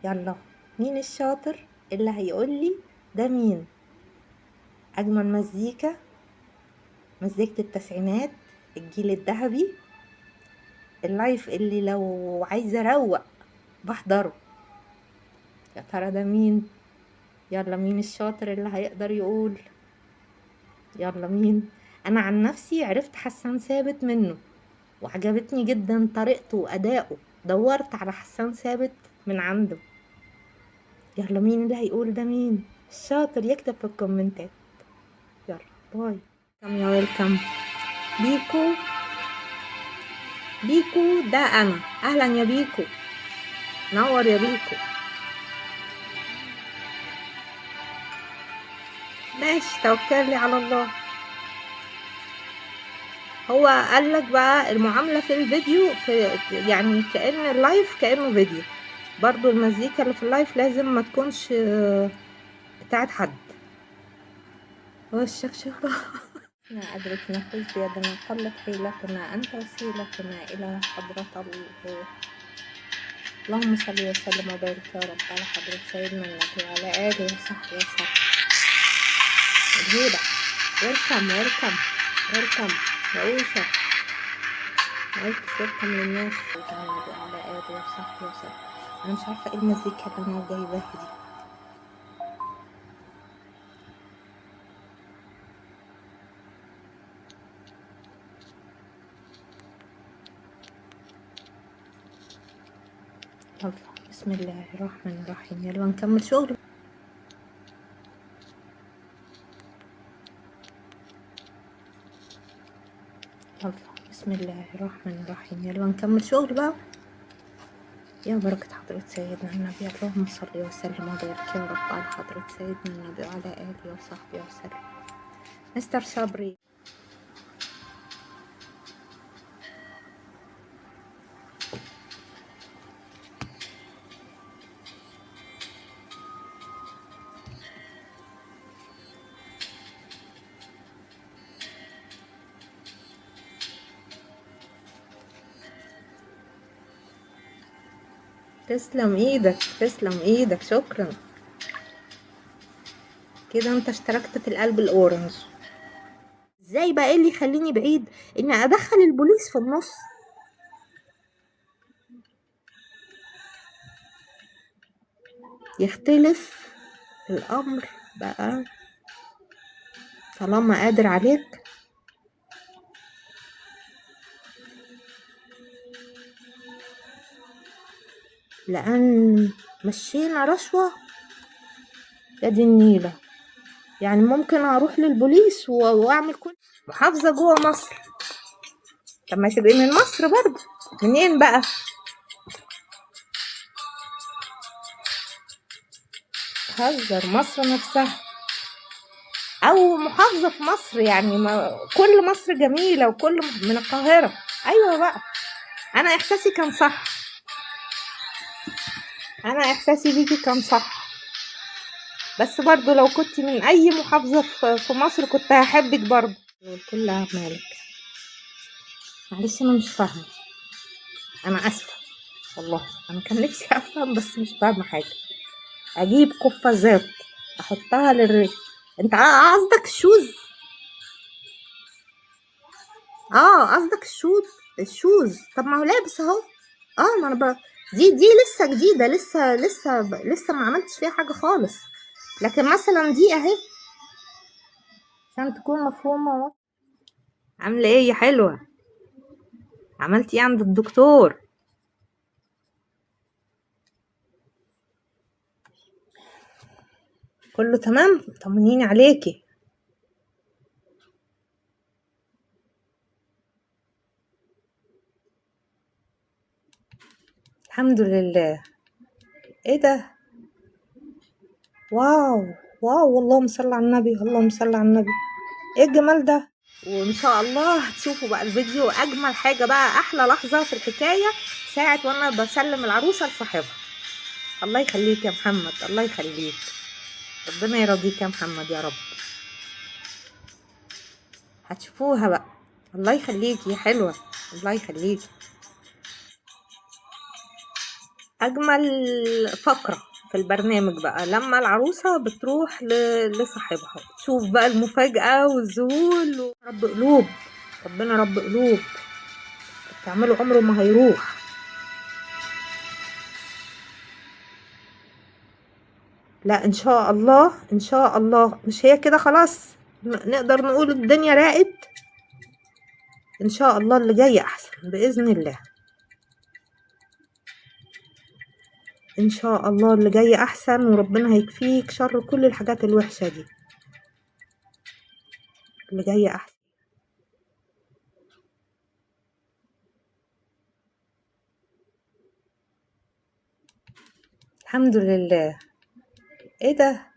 يلا مين الشاطر اللي هيقول لي ده مين؟ اجمل مزيكا، مزيكة التسعينات، الجيل الذهبي، ال live اللي لو عايزة اروق بحضره. يا ترى ده مين؟ يلا مين الشاطر اللي هيقدر يقول؟ يلا مين؟ انا عن نفسي عرفت حسان ثابت منه، وعجبتني جدا طريقته وادائه، دورت على حسان ثابت من عنده. يلا مين اللي هيقول ده مين؟ الشاطر يكتب في الكومنتات. يلا bye. يا welcome بيكو. بيكو ده انا. اهلا يا بيكو، نور يا بيكو. ماشي، توكلي على الله. هو قال لك بقى المعاملة في الفيديو، في يعني كأن ال live كأنه فيديو. برضو المزيكا اللي في ال live لازم ما تكونش بتاعت حد. هو الشكشوكة. أدركنا، خذ بيدنا، قلت حيلتنا، أنت وسيلتنا إلى حضرة الله. اللهم صل وسلم وبارك يا رب على حضرة سيدنا النبي وعلى آله وصحبه وسلم. الهيبة. welcome welcome welcome يا أوشا. ما قلتش welcome للناس. النبي وعلى آله وصحبه وسلم. أنا مش عارفة إيه المزيكا اللي أنا جايباها دي. يلا بسم الله الرحمن الرحيم، يلا نكمل شغل. يلا بسم الله الرحمن الرحيم، يلا نكمل شغل بقى. يا بركة حضرة سيدنا النبي، اللهم صل وسلم وبارك يا رب على حضرة سيدنا النبي وعلى آله وصحبه وسلم. مستر صبري، تسلم ايدك، تسلم ايدك، شكرا. كده انت اشتركت في القلب ال orange. ازاي بقى؟ ايه اللي يخليني بعيد؟ ان ادخل البوليس في النص. يختلف الامر بقى طالما قادر عليك. لان مشينا رشوة يا دي النيلة، يعني ممكن اروح للبوليس واعمل كل محافظة جوه مصر. طب ما تبقي من مصر برضه، منين بقى؟ هزر، مصر نفسها او محافظة في مصر، يعني ما كل مصر جميلة وكل من القاهرة. ايوه بقى، انا احساسي كان صح، انا احساسي بيكي كان صح. بس برضو لو كنت من اي محافظة في مصر كنت هحبك برضو. كلها مالك، معلش انا مش فاهمة، انا اسفة والله، انا كان نفسي افهم بس مش فاهمة حاجة. اجيب قفازات احطها للرجل؟ انت قصدك ال shoes؟ قصدك ال shoes، ال shoes. طب ما هو لابس اهو. ما انا دي لسه جديدة، لسه لسه لسه ما عملتش فيها حاجة خالص. لكن مثلا دي اهي عشان تكون مفهومة. عاملة ايه يا حلوة؟ عملتي ايه عند الدكتور؟ كله تمام؟ طمنيني عليكي. الحمد لله. ايه ده؟ wow wow، اللهم صل على النبي، اللهم صل على النبي، ايه الجمال ده. وان شاء الله هتشوفوا بقى الفيديو. اجمل حاجة بقى، احلى لحظة في الحكاية، ساعة وانا بسلم العروسة لصاحبها. الله يخليك يا محمد، الله يخليك، ربنا يرضيك يا محمد يا رب. هتشوفوها بقى. الله يخليك يا حلوة، الله يخليك. اجمل فقرة في البرنامج بقى لما العروسة بتروح لصاحبها، تشوف بقى المفاجأة والذهول. رب قلوب، ربنا رب قلوب، بتعمله عمره ما هيروح. لا ان شاء الله، ان شاء الله مش هي كده خلاص، نقدر نقول الدنيا راقت. ان شاء الله اللي جاي احسن باذن الله، ان شاء الله اللي جاي احسن، وربنا هيكفيك شر كل الحاجات الوحشة دي. اللي جاي احسن. الحمد لله. ايه ده؟